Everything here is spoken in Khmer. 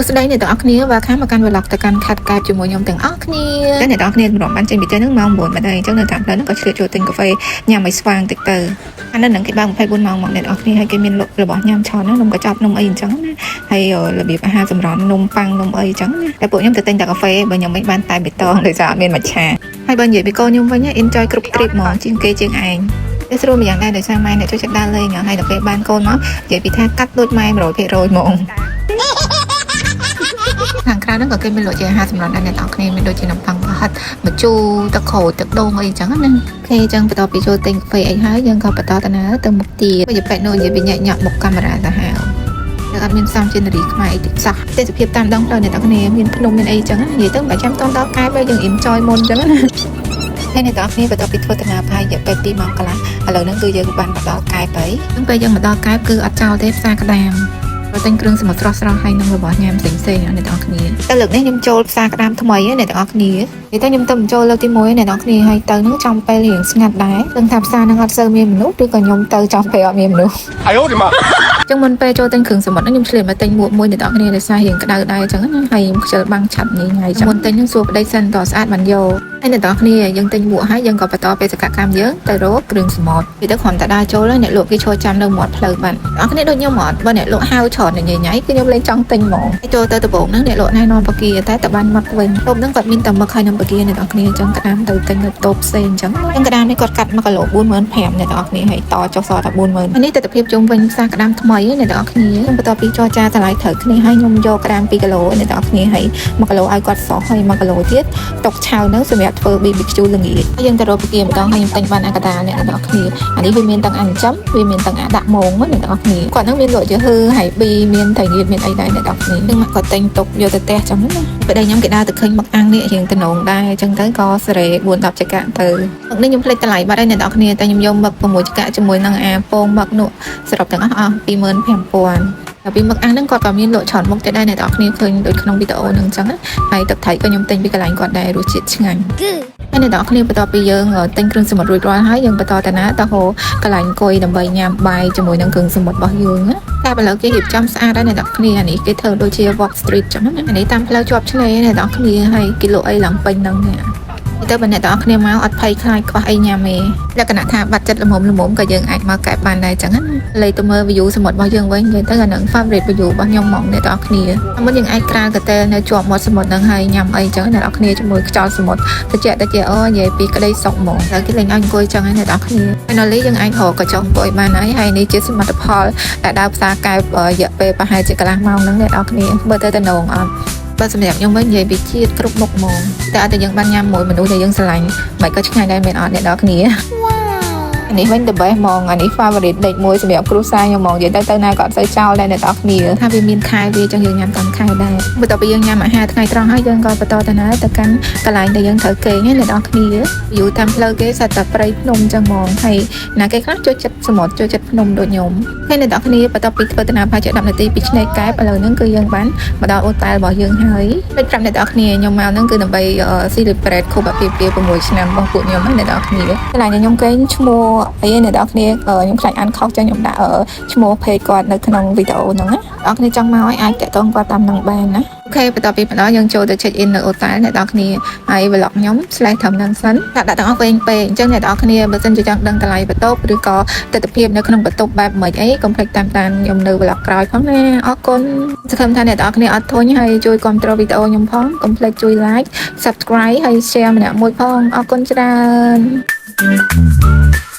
សួស្តីអ្នកទាំងអស់គ្នា welcome មកកាន់ vlog ទៅកាន់ខេត្តកែបជាមួយខ្ញុំទាំងអស់គ្នាតែអ្នកទាំងអស់គ្នាទម្រាំបានចេញពីផ្ទះហ្នឹងម៉ោង9បាត់ហើយអញ្ចឹងនៅតាមផ្លូវហ្នឹងក៏ឆ្លៀតចូលទិញកាហ្វេញ៉ាំឲ្យស្វាងតិចទៅអានៅហ្នឹងគេបើក24ម៉ោងមកអ្នកទាំងអស់គ្នាហើយគេមានលក់របស់ញ៉ាំច្រើនណាស់នំកញ្ចប់នំអីអញ្ចឹងណាហើយរបៀបអាហារសម្រន់នំប៉័ងនំអីអញ្ចឹងណាតែពួកខ្ញុំទៅទិញតែកាហ្វេបើខ្ញុំមិនបានតែបៃតងដោយសារអត់មានមច្ឆាហើយបើនិយាយពីកូនខ្ញុំវិញ enjoy គ្រប់ trip ហ្មងជាងគេជាងឯងតែស្រួលម្យ៉ាងដែរដោយសារម៉ែអ្នកចូលចិត្តដើរលេងហើយដល់ពេលបានកូនមកនិយាយពីថាកាត់ដូចម៉ែ100%ហ្មង ខាងក្រៅហ្នឹងក៏គេមានលក់ជាអាហារសម្រន់ដែរអ្នកទាំងអស់គ្នាមានដូចជានំប៉័ងប្រហិតម្ជូរទឹកក្រូចទឹកដូងអីចឹងណាOK ចឹងបន្ទាប់ពីចូលទិញកាហ្វេអីហើយយើងក៏បន្តទៅណាទៅមុខទៀតបើប៉ែនោះនិយាយពីញាក់ញាក់មុខកាមេរ៉ាសាហាវយើងអត់មានសំជានារីខ្មែរអីតិចសោះទេសភាពតាមដងផ្លូវអ្នកទាំងគ្នាមានភ្នំមានអីចឹងណានិយាយទៅមិនបាច់ចាំតដល់កែបយើង enjoy មុនចឹងណាហើយអ្នកទាំងអស់គ្នាបន្ទាប់ពីធ្វើដំណើរប្រហែលរយៈពេល2ម៉ោងកន្លះឥឡូវហ្នឹងគឺយើងបានមកដល់កែបហើយហ្នឹងពេលយើងមកដល់កែបគឺអត់ចោលទេផ្សារក្តាម បើទិញគ្រឿងសមុទ្រស្រស់ស្រស់ហើយនឹងរបស់ញ៉ាំផ្សេងផ្សេងៗអ្នកទាំងអស់គ្នាតែលើកនេះខ្ញុំចូលផ្សារក្តាមថ្មីណាអ្នកទាំងអស់គ្នានិយាយទៅខ្ញុំទៅបញ្ចូលលើកទី1អ្នកទាំងអស់គ្នាហើយទៅនឹងចំពេលរៀងស្ងាត់ដែរដឹងថាផ្សារនឹងអត់សូវមានមនុស្សឬក៏ខ្ញុំទៅចំពេលអត់មានមនុស្ស 哎呦我的妈！ ចឹងមុនពេលចូលទិញគ្រឿងសមុទ្រហ្នឹងខ្ញុំឆ្លៀតមកទិញមួកមួយអ្នកទាំងអស់គ្នាដោយសាររៀងក្តៅដែរចឹងណាហើយខ្ញុំខ្ជិលបាំងឆាប់ញ៉ៃញ៉ៃចឹងមុនទិញហ្នឹងសួរប្តីសិនតស្អាតបានយកហើយអ្នកទាំងអស់គ្នាយើងទិញមួកហើយយើងក៏បន្តបេសកកម្មយើងទៅរកគ្រឿងសមុទ្រពីទៅគ្រាន់តែដើរចូលហើយអ្នកលក់គេឈរចាំនៅមាត់ផ្លូវបានអ្នកគ្នាដូចខ្ញុំអត់បើអ្នកលក់ហៅច្រើនញ៉ៃញ៉ៃគឺខ្ញុំលេងចង់ទិញហ្មងហើយចូលទៅដំបូងហ្នឹងអ្នកលក់ណែនាំបកាតែតបានមកវិញតូបហ្នឹងគាត់មានតែមឹកហើយនឹងបកាអ្នកទាំងអស់គ្នាចឹងក្តាមទៅទិញនៅតូបផ្សេងចឹងចឹងក្តាមនេះគាត់កាត់1គីឡូ45,000អ្នកទាំងអស់គ្នាហើយតចុះសល់តែ40000នេះទស្សនភាពជុំវិញផ្សារក្តាមថ្មីអ្នកទាំងអស់គ្នាខ្ញុំបន្ទាប់ពីចរចាតម្លៃត្រូវគ្នាហើយខ្ញុំយកក្តាម2គីឡូអ្នកទាំងអស់គ្នាហើយ1គីឡូឲ្យគាត់សោះហើយ1គីឡូទៀតទុកឆៅហ្នឹងសម្រាប់ធ្វើ BBQ ល្ងាចហើយយើងទៅរកពគាម្ដងហើយខ្ញុំទិញបានអាកដាអ្នកទាំងអស់គ្នាអានេះវាមានទាំងអាចិញ្ចឹមវាមានទាំងអាដាក់មងអ្នកទាំងអស់គ្នាគាត់ហ្នឹងមានលក់ជាហឺហើយប៊ីមានត្រីងៀតមានអីដែរអ្នកទាំងអស់គ្នានឹងមកគាត់ទិញទុកយកទៅផ្ទះចឹងណាពេលដែលខ្ញុំគេដើរទៅឃើញមឹកអាំងនេះរៀងតំណងដែរចឹងទៅក៏សេរី4 10ចកាទៅមឹកនេះខ្ញុំភ្លេចតម្លៃបាត់ហើយអ្នកទាំងអស់គ្នាតែខ្ញុំយកមឹក6ចកាជាមួយនឹងអាពងមឹកនោះសរុបទាំងអស់អស់25,000ដល់ពីមឹកអាំងហ្នឹងគាត់ក៏មានលក់ច្រើនមុខទៀតដែរអ្នកទាំងអស់គ្នាឃើញដូចក្នុងវីដេអូហ្នឹងអញ្ចឹងណាហើយទឹកត្រីក៏ខ្ញុំទិញពីកន្លែងគាត់ដែររសជាតិឆ្ងាញ់ហើយអ្នកទាំងអស់គ្នាបន្ទាប់ពីយើងទិញគ្រឿងសមុទ្ររួចរាល់ហើយយើងបន្តទៅណាទៅហូកន្លែងអង្គុយដើម្បីញ៉ាំបាយជាមួយនឹងគ្រឿងសមុទ្ររបស់យើងណាតែឥឡូវគេរៀបចំស្អាតហើយអ្នកទាំងអស់គ្នាអានេះគេធ្វើដូចជា Walk Street ចឹងណាអានេះតាមផ្លូវជាប់ឆ្នេរអ្នកទាំងអស់គ្នាហើយគេលក់អីឡើងពេញហ្នឹងនេះទៅបើអ្នកទាំងអស់គ្នាមកអត់ភ័យខ្លាចខ្វះអីញ៉ាំទេលក្ខណៈថាបាត់ចិត្តល្មមល្មមក៏យើងអាចមកកែបបានដែរចឹងណាលេទៅមើល view សមុទ្ររបស់យើងវិញនិយាយទៅអានឹង favorite view របស់ខ្ញុំហ្មងអ្នកទាំងអស់គ្នាមុនយើងអាចក្រាលកន្ទេលនៅជាប់មាត់សមុទ្រហ្នឹងហើយញ៉ាំអីចឹងអ្នកទាំងអស់គ្នាជាមួយខ្យល់សមុទ្រតិចតិចអូនិយាយពីក្តីសុខហ្មងហើយគេលេងឲ្យអង្គុយចឹងហើយអ្នកទាំងអស់គ្នា Finally យើងអាចរកកញ្ចុះអង្គុយបានហើយហើយនេះជាសមិទ្ធផលដែលដើរផ្សារកែបរយៈពេលប្រហែលជាកន្លះម៉ោងហ្នឹងអ្នកទាំងអស់គ្នាមើលទៅតំណងអត់បើសម្រាប់ខ្ញុំវិញនិយាយពីជាតិគ្រប់មុខហ្មងតែអត់តែយើងបានញ៉ាំមួយមនុស្សដែលយើងស្រឡាញ់មិនក៏ឆ្ងាញ់ដែរមែនអត់អ្នកទាំងអស់គ្នាអានេះវិញ the best ហ្មងអានេះ favorite លេខ1សម្រាប់គ្រួសារខ្ញុំហ្មងនិយាយទៅទៅណាក៏អត់សូវចោលដែរអ្នកទាំងអស់គ្នាថាវាមានខែវាចឹងយើងញ៉ាំតាមខែដែរបន្ទាប់ពីយើងញ៉ាំអាហារថ្ងៃត្រង់ហើយយើងក៏បន្តទៅណាទៅកាន់កន្លែងដែលយើងត្រូវគេងណាអ្នកទាំងអស់គ្នាយូរតាមផ្លូវគេសត្វតែព្រៃភ្នំចឹងហ្មងហើយណាគេខ្លះចូលចិត្តសមុទ្រចូលចិត្តភ្នំដូចខ្ញុំហើយអ្នកទាំងអស់គ្នាបន្ទាប់ពីធ្វើដំណើរប្រហែលជា10នាទីពីឆ្នេរកែបឥឡូវហ្នឹងគឺយើងបានមកដល់អូតែលរបស់យើងហើយដូចប្រាប់អ្នកទាំងអស់គ្នាខ្ញុំមកហ្នឹងគឺដើម្បី celebrate ខួបអាពាហ៍ពិពាហ៍6ឆ្នាំរបស់ពួកខ្ញុំណាអ្នកទាំងអស់គ្នាកន្លែងដែលខ្ញុំគេងឈ្មោះអីអ្នកទាំងអស់គ្នាខ្ញុំខ្លាចអានខុសចឹងខ្ញុំដាក់ឈ្មោះ page គាត់នៅក្នុងវីដេអូហ្នឹងណាអ្នកគ្នាចង់មកឲ្យអាចតាក់ទងគាត់តាមនឹងបានណាOK បន្ទាប់ពីមកដល់យើងចូលទៅ check in នៅអូតែលអ្នកទាំងអស់គ្នាហើយ vlog ខ្ញុំ slash ត្រឹមហ្នឹងសិនដាក់ដាក់ទាំងអស់វែងពេកអញ្ចឹងអ្នកទាំងអស់គ្នាបើសិនជាចង់ដឹងតម្លៃបន្ទប់ឬក៏ទស្សនភាពនៅក្នុងបន្ទប់បែបម៉េចអីកុំភ្លេចតាមដានខ្ញុំនៅ vlog ក្រោយផងណាអរគុណសង្ឃឹមថាអ្នកទាំងអស់គ្នាអត់ធុញហើយជួយគាំទ្រវីដេអូខ្ញុំផងកុំភ្លេចជួយ like subscribe ហើយ share ម្នាក់មួយផងអរគុណច្រើន។